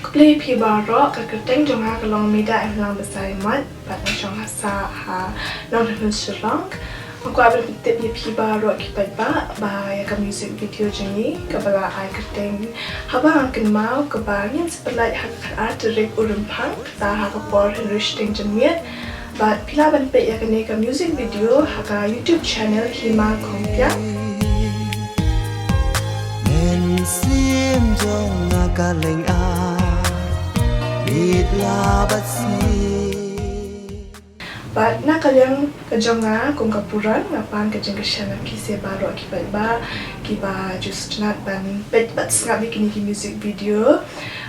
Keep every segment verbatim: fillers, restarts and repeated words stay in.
Khublei ïa phi baroh, ka kyrteng jong nga ka long Mida Imlang Basaiawmoit, bad nga shong ha sah ha Nongrymhun Shillong. Nga kwah ban pyntip ïa phi baroh ki paidbah ba ïa ka music video jong ngi kaba la ai kyrteng Haba Nga Kynmaw, kaba ngin sa pynlait ha ka khatar tarik u Rymphang, kata ha ka por hynriew shiteng janmiet. Bad phi lah ban peit ïa kane ka music video ha ka YouTube channel Hima Khongtiang. Mynsiem jong nga ka leng a mit la bat si. Bad na ka liang ka jong nga kum ka Puran, nga pan ka jingkyrshan na phi sa baroh ki paidbah kiba ju sngewtynnat ban peit bad sngap ïa kine ki music video.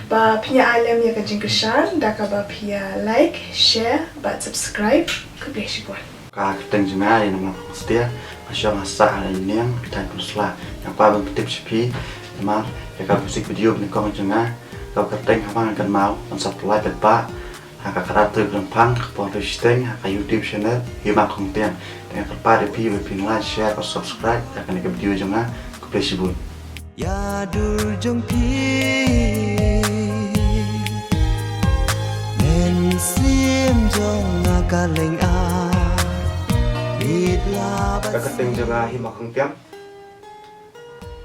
Ba phin ïa ai lem ïa ka jingkyrshan da kaba phi ïa like, share bad subscribe. Khublei shibun. Ka kyrteng jong nga ïa namar Khongstieh, nga shong ha sah ha Ïainiang, thaiñ Pynursla. Nga kwah ban pyntip sha phi namar ïa ka music video ba nyngkong jong nga, ka kyrteng Haba Nga Kynmaw, ban sa pynlait paidbah ha ka khatar tarik u Rymphang, ka por hynriew shiteng, ha ka YouTube channel Hima Khongtiang. Te nga kyrpad ïa phi ba phin like, share bad subscribe ïa kane ka video jong nga. Khublei shibun. Ïa dur jong phi, mynsiem jong nga ka leng a mit la bat. Ka kyrteng jong nga Hima Khongtiang.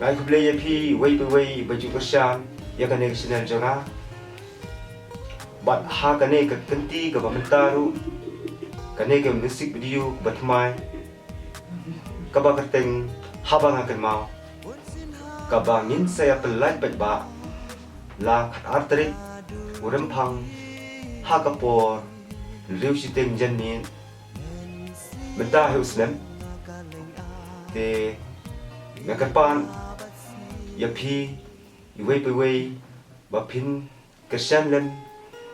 Nga ai khublei ïa phi uwei pa uwei ba ju kyrshan ïa kane ka channel jong nga. Bad ha kane ka kynti kaba mynta ruh, kane ka music video kaba thymmai, kaba kyrteng Haba Nga Kynmaw, kaba ngin sa ïa pynlait paidbah la khatar tarik u Rymphang, ha ka por hynriew shiteng janmiet mynta hi u snem. Te nga kyrpad ïa phi uwei pa uwei ba phin kyrshan lem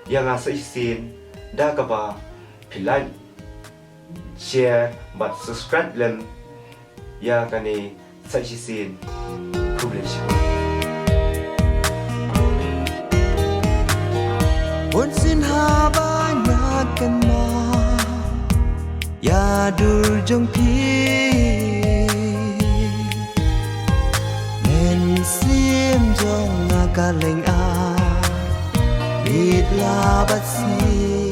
ïa nga sa shisien da kaba phi like, share bad subscribe lem ïa kane sa shisien. Khublei shibun. Bun sien haba nga kynmaw ïa dur jong phi, mynsiem jong nga ka leng a mit la bat si.